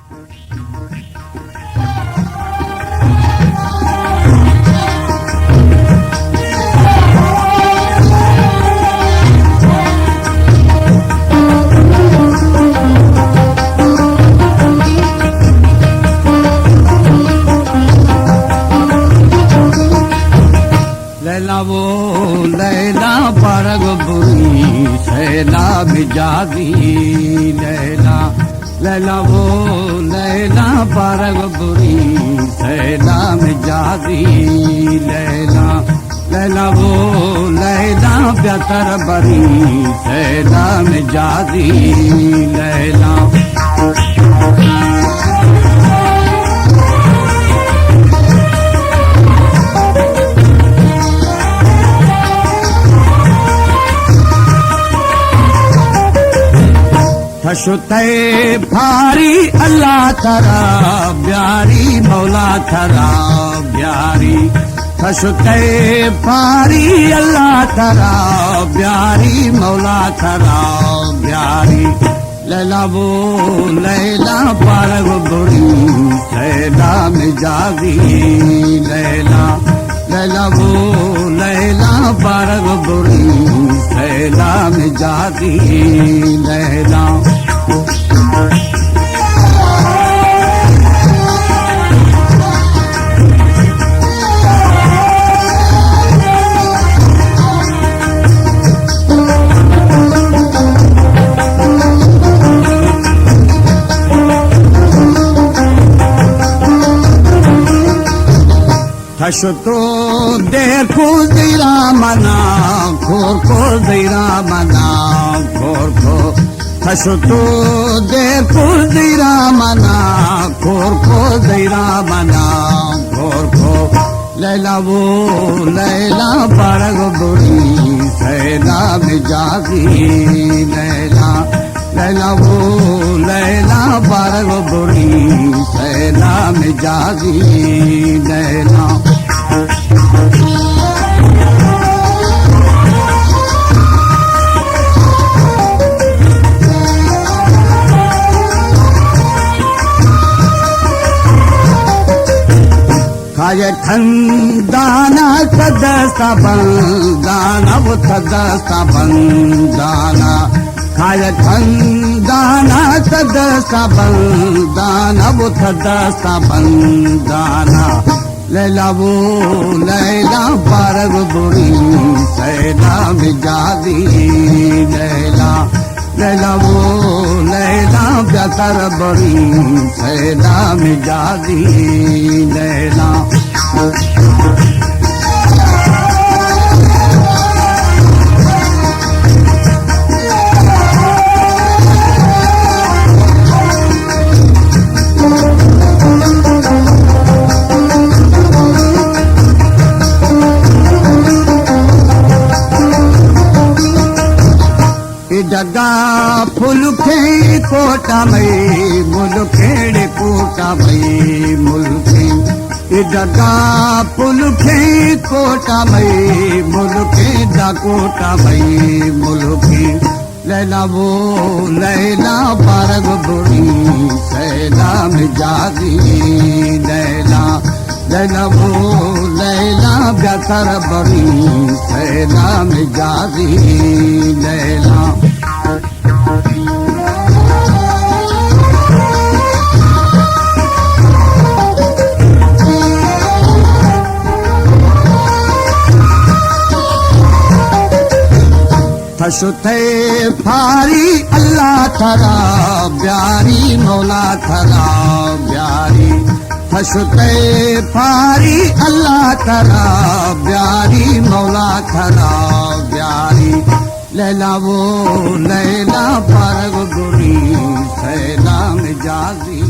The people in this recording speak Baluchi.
لیلا وہ لیلا پرگ بری سیلا مجازی، لیلا، لیلا وہ لیلا پرگ بری سیلا مجازی، لیلا، لیلا وہ لیلا پیتر بری سیلا مجازی، لیلا۔ تشتے پھاری اللہ ترا بیاری، مولا ترا بیاری۔ تشتے پھاری اللہ ترا بیاری، مولا ترا بیاری۔ لیلا وہ لیلا پرگ بری سیلا مجازی، لیلا، لیلا وہ لیلا پرگ بری سیلا مجازی، لیلا۔ تشتو دیر کو زیرا منا، کور کو زیرا منا، کور کو۔ تشتو دیر کو زیرا منا، کور کو زیرا منا، کور کو۔ لیلا وہ لیلا پرگ بری سیلا مجازی، لیلا، لیلا وہ لیلا پرگ بری سیلا مجازی، لیلا۔ کاج خندانا صد سبندانا، وہ صد سبندانا۔ کاج خندانا صد سبندانا، وہ صد سبندانا۔ لیلا وہ لیلا پرگ بری سیلا مجازی، لیلا، لیلا وہ لیلا پیتر بری سیلا مجازی، لیلا۔ اے ڈگا پھلکیں کوٹا مئی ملکیں، ڈے کوٹا مئی ملکیں۔ اے ڈگا پھلکیں کوٹا مئی ملکیں، دا کوٹا مئی ملکیں۔ لیلا وہ لیلا پرگ بری سیلا مجازی، لیلا، لیلا وہ لیلا پیتر بری سیلا مجازی، لیلا۔ تشتے پھاری اللہ ترا بیاری، مولا ترا بیاری۔ تشتے پھاری اللہ ترا بیاری، مولا ترا بیاری۔ لیلا وہ لیلا پرگ بری سیلا مجازی۔